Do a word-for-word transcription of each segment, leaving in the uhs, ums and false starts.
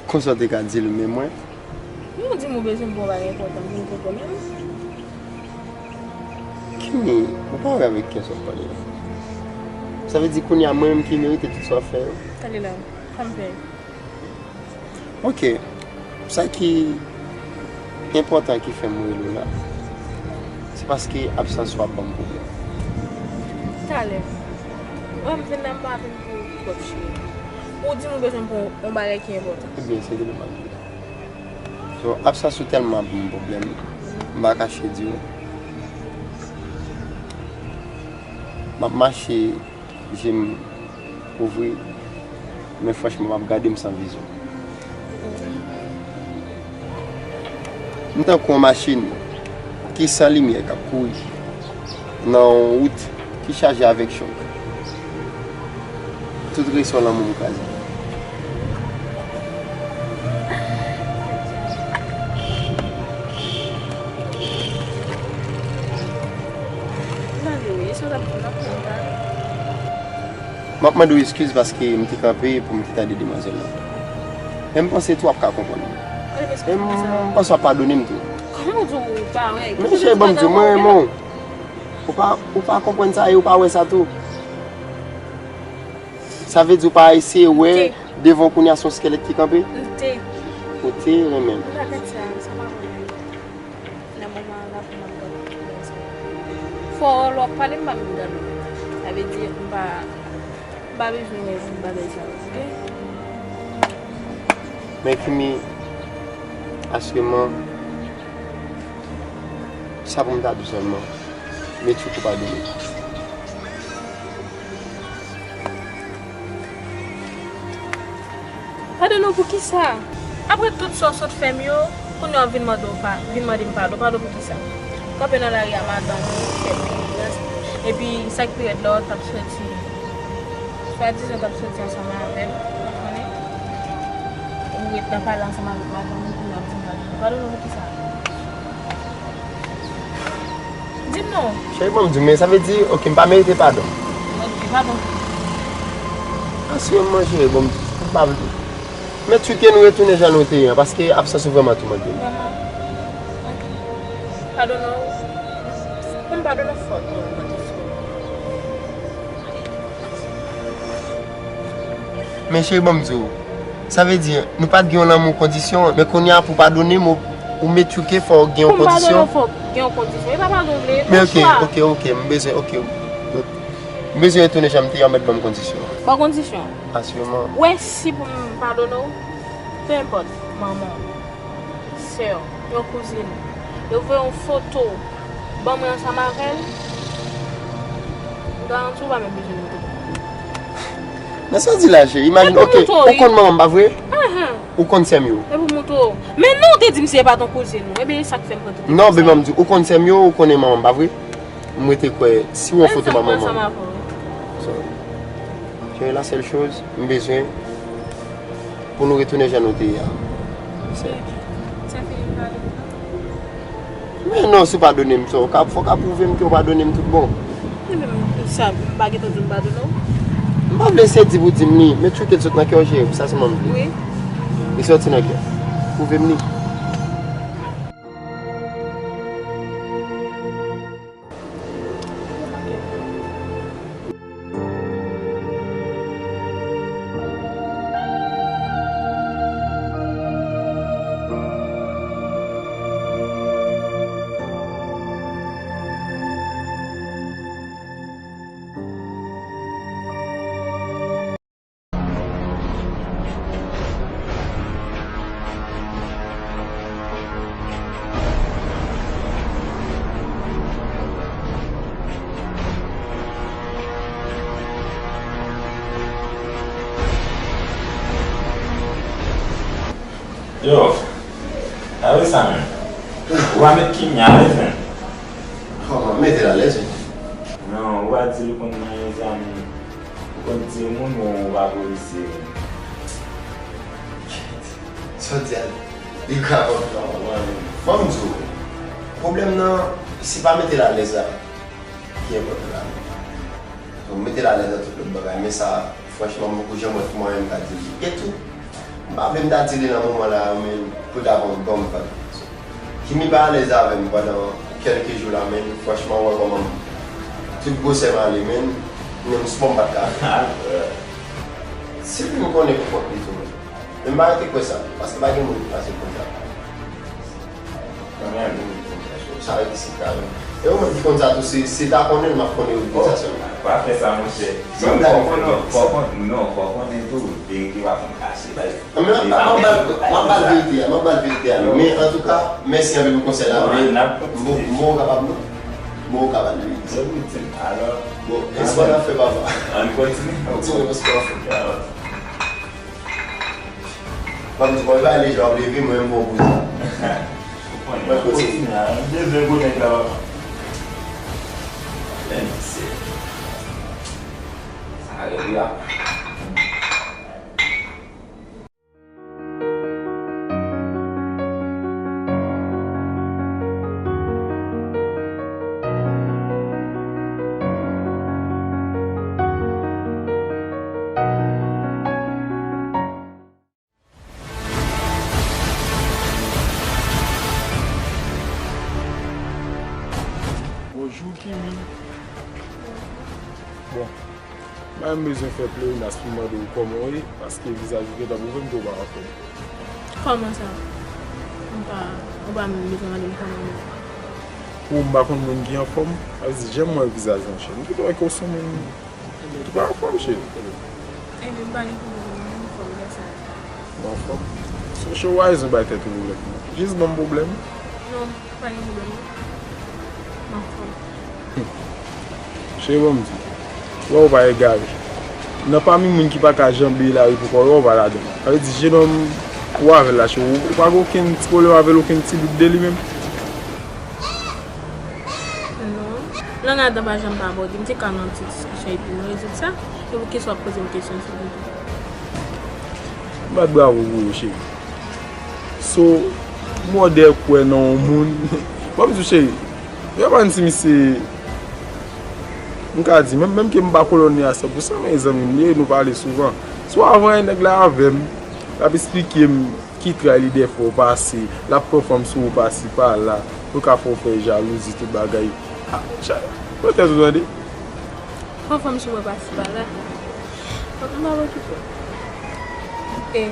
Konsa w te ka di l, men mwen. Ou di m ou bezwen m pou yon bagay enpòtan, m vin kote w menm. Kimi, ou pa wè avèk kiyès w ap pale la? Sa vle di kounye a mwen menm ki merite tout sa w ap fè yo? Tande la, pa m pè. Ok. Sa ki enpòtan ki fè m rele w la, se paske absans ou ap ban m pwoblèm. Talè. Wè m vin la, m pa vin pou twòp cheri. Ou di m ou bezwen m pou yon bagay ki enpòtan. Ebyen, se de l m ap di la. So, absans ou tèlman ap ban m pwoblèm, m pa kache di w. M ap mache, je m ouvri, men franchman, m ap gade m san vizyon. M tankou yon machin ki san limyè k ap kouri nan yon wout ki chaje avèk chòk. Tout resò lanmou m kraze. Tande wi, sa w t ap di m nan konn tande. M ap mande w eskiz paske m te kanpe pou m te tande demwazèl la. Men m panse tou w ap ka konprann mwen. E m panse w ap padone m tou. Kòman w di w pa wè? Men cheri, ban m di w, mwen renmen w. Ou pa, ou pa konprann sa e ou pa wè sa tou. Sa vle di ou pa eseye wè devan w kounye a se yon skèlèt ki kanpe? M te. Ou te renmen m. Ou pa tèt sa, sa pa mwen. Nan moman an la pou m ap gade tout bagay sa. Fò lè w ap pale m pa menm gade w. Sa vle di m pa, m pa bezwen wè tout bagay sa yo, oke? Men Kimi, asirman, sa pou m ta di w sèlman. Mete w kou padone. Padone w pou kisa? Apre tout sa w sot fè m yo, kounye a w vin mande w pa, vin mande m padon. Padon pou kisa? Kanpe nan lari a madanm ou, fè l pi gras. Epi sa k pi rèd la, w t ap soti, swadizan w t ap soti ansanm avè m, ou konnen? Ou ret nan pale ansanm avèk madanm ou, kounye a w ap di m padone. Padone w pou kisa? Di m non. Cheri, ban m di w, men sa vle di, oke, m pa merite padon. Ok, padon. Asirman, cheri, bon, m pa vle. Men tchouke nou retounen jan nou te ye an, paske absans ou vrèman toumante m. Vrèman? Ok. Padone w. Bon, m padone w fò, non, mwen te fò. Men cheri, ban m di w. Sa vle di, nou pa t gen yon lanmou kondisyon, men kounye a pou padone m, ou, ou met tchouke fò gen yon kondisyon. Pou m padone w, fò gen yon kondisyon. E pa padon w vle, men oke, oke, oke, m bezwen, oke. M bezwen retounen jan m te ye an, mèt ban m kondisyon. Ban kondisyon? Asirman. Ou wè si pou m padone w, pe enpòt, manman w, sè w, yon kouzin, yo voye yon foto ban mwen ansanm avè l, m garanti w pa menm bezwen montre m. Men sa w di la, cheri, imajine, oke, ou konn manman m, pa vre? Ou konn sè m yo? E pou montre w. Men non, ou te di m se pa t yon kouzin ou. Ebyen, e sa k fè m pran tout. Non, baby, m di, ou konn sè m yo, ou konnen manman m, pa vre? M rete kwè, si w yon foto manman m. So, cheri, la sèl choz m bezwen pou nou retounen jan nou te ye a. Se. Sa fini padone m nan? Men non, si w padone m, sa, w ka, fò w ka pwouve m ke w padone m tout bon. Ebyen, sa, m pa gentan di w m padone w? M pa vle se di pou di m li, men tchouke l sot nan kè w, cheri, sa sèlman m vle. Wi. Li sòti nan kè. Pwouve m li. Yo, a wi sa menm. Ou pa met Kimia alèz menm. Kòman? Mete l alèz wi. Non, ou pa di l konn nan yon zanmi. Ou konn di moun ou pa polisye. Sa w di a, li grav anpil. Ban m di w, pwoblèm nan, se pa mete l alèz la ki enpòtan la. Donk, mete l alèz nan tout lòt bagay, men sa, franchman, m poko janm wè ki mwayen m ka di l. E tou, m Pa vle m ta di li nan moman la, men pou l ta ban m, ban m vag. Kimi pa alèz avè m pandan kèlke jou la, men franchman, w wè kòman tout gwosè m ale, men, men m sipò m pa t ka. Si m konnen pou kont li tou, men. Men m pa rete kwè sa, paske pa gen moun ki fasil konsa. Sa isit la menm. E ou menm ki konn sa tou, se, se ta konnen l, m ap konnen ou ki konn sa sèlman. Pa fè sa, monchè. Fò w konnen, fò w konnen, non, fò w konnen tou, verite pa konn kache, bay. An, men m ap, m ap ba l, m ap ba l verite a, m ap ba l verite a, non. Men antouka, mèsi anpil pou konsèy la, men m, m, m kapab, non. M kapab verite. Bon, espwa n ap fè papa. Ann kontinye. Kontinye, paske w ap fè. Ban m di, mwen pa lè jan ap leve, mwen m bon pou sa. Mwen kontinye. Mwen bezwen gwo nèg la, papa. Men se sa rèv la. Bonjou, Kimi. Bon, m pa menm bezwen fè plerinas pou m mande w kòman w ye, paske vizaj ou gentan pwouve m ke w pa anfòm. Kòman sa? M pa, ou pa menm bezwen mande m kòman m ye. Pou m pa konn moun ki anfòm, sa vle di, jan m wè vizaj ou, monchè, m gentan wè ke w se yon moun ki pa anfòm, cheri. Ebyen, m pa gen pwoblèm, m anfòm, gras a Dye. Ou anfòm? Se chou wa rezon bay tèt ou pwoblèm. Jis ban m pwoblèm. Non, pa gen pwoblèm, non. M anfòm. Cheri, ban m di w. Wè, ou pa egare. Nan pami moun ki pa ka janbe lari pou kò yo, ou pa ladan l. Sa vle di, jenòm ou avè l la, cheri, ou pa gen okenn ti pwoblèm avè l, okenn ti dout de li menm? Non. Lang Adan pa janm pa abòde m. M te ka nan ti diskisyon epi nou rezoud sa. Se poukisa w ap poze m kesyon sou li tou? M bat bravo pou ou, cheri. So, m wè w dèyè kwè nan yon moun. Ban m di w, cheri, yo pa di misye, m ka di, menm, menm ke m pa kolonn li a san pousan, men zanmi m li ye, nou pale souvan. So, avan yè nèg la avè m, l ap esplike m ki tray li dèfwa w pase, l ap pran fanm sou ou pase pa la, pou l ka fè w fè jalouzi, tout bagay. Ah, cha-, pran tèt ou tande. Pran fanm sou mwen pase pa la. Fòk m pa okipe w. E,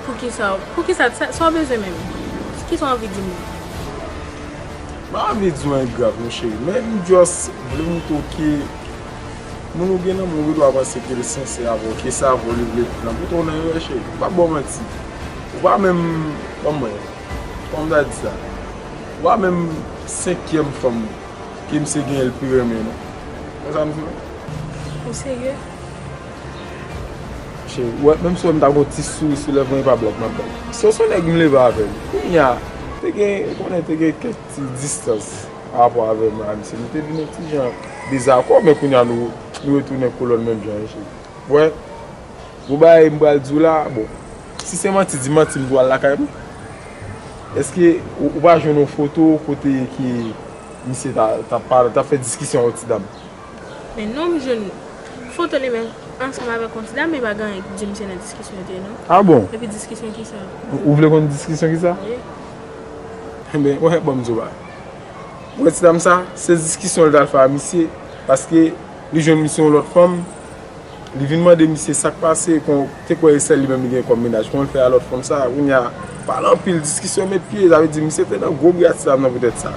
poukisa, poukisa, sa, sa w bezwen menm? Kisa w anvi di m? M pa anvi di w anyen grav, non, cheri, men m just vle montre w ke moun ou gen nan men w, ou gen dwa panse ke l sensè avè w, ke se avè w li vle pran. Poutan w nan erè, cheri. M p ap ba w manti. Ou pa menm, ban m wè, kòman m ta di sa? Ou pa menm senkyèm fanm ke misye genyen l pi renmen, non. Konn sa m di w? Ou serye? Cheri, ou wè, menm si w wè m ta gon ti souri sou lèv mwen, e pa blag m ap bay. Se, se yon nèg m leve avè l. Kounye a, te gen, ou konnen, te gen kèk ti distans pa rapò avè mwen a misye. Nou te vin yon ti jan dezakò, men kounye a nou, nou retounen kolonn menm jan, cheri. Ou wè, gon bagay m pral di w la, bon, si se manti, di manti, m pou al lakay mwen. Èske ou, ou pa jwenn yon foto kote ke misye ta, ta pale, ta fè diskisyon ak yon ti dam? Men non, m jwenn foto li menm ansanm avèk yon ti dam, men pa gen anyen ki di m se nan diskisyon yo te ye, non. Ah bon? Epi diskisyon kisa? Ou, ou vle konn diskisyon kisa? Wi. Enben, wè, ban m di w bagay. Wè ti dam sa, se diskisyon l t al fè a misye, paske li jwenn misye yon lòt fanm, li vin mande misye sa k pase, kon te kwè e sèl li menm li gen kòm mennaj, kòman l fè a lòt fanm sa, kounye a, pale anpil, diskisyon met pye, sa vle di misye te nan gwo bri a ti dam nan poutèt sa.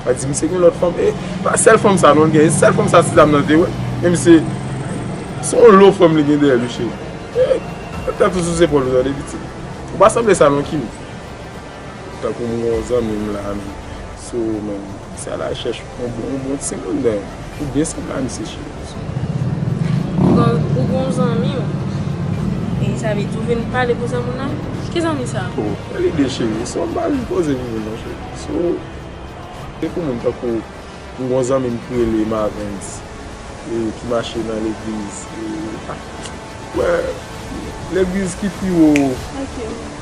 Sa vle di misye gen lòt fanm, e pa sèl fanm sa non l gen, e sèl fanm sa ti dam nan te wè, men misye, se yon lo fanm li gen dèyè l wi cheri. E, tèt ou sou zepòl ou tande pitit. Ou pa sanble sa non Kimi. Tankou m gon zanmi m la, men, so, men, se a la rechèch yon bon, yon bon timoun, men, ou byen sanble a misye, cheri. Ou gon, ou gon zanmi w, e sa vle di ou vin pale pou zanmi w nan? Ki zanmi sa? Oh, e lide, cheri, so, m pa vin poze pou moun non, cheri. So, se pou moun tankou M gon zanmi m ki rele Mavens, e, ki mache nan legliz, e, a, wè, legliz ki pi wo. Ok.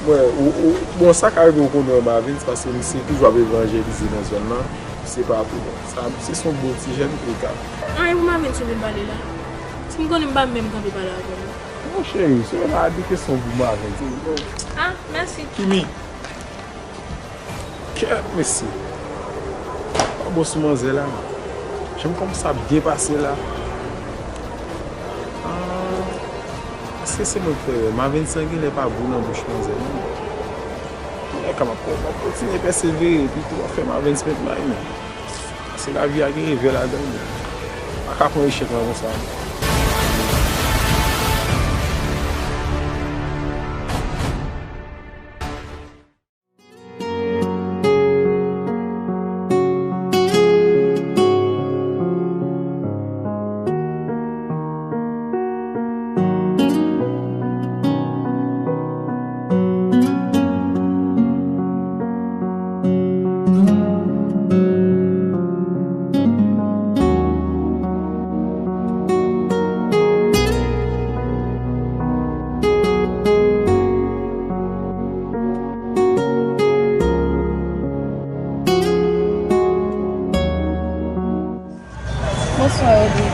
Wè, ou, ou, bon, sa ka rive ou konnen Mavens, paske misye toujou ap evanjelize nan zòn nan. Se pa pou sa, misye se yon bon ti jèn, e ka. Anyen pou Mavens ou vin pale la. Si m konnen m pa menm kanpe pale avè l. Mon cheri, se yon ladikesyon pou Maven, se bon. Ah, mèsi. Kimi. Kèt, mesye. Pa bon sou manzè la. Jan m kòmanse ap byen pase la. Ah, èske se mwen k fè erè? Maven sangilen pa bon nan bouch manzè, non. Mwen ka m ap, m ap kontinye pèsevere, epi tou w ap fè Maven spent may, men. Paske lavi a gen revè ladan l, men. Pa ka pran echèk la konsa, non. Bonswa, Rodrigue.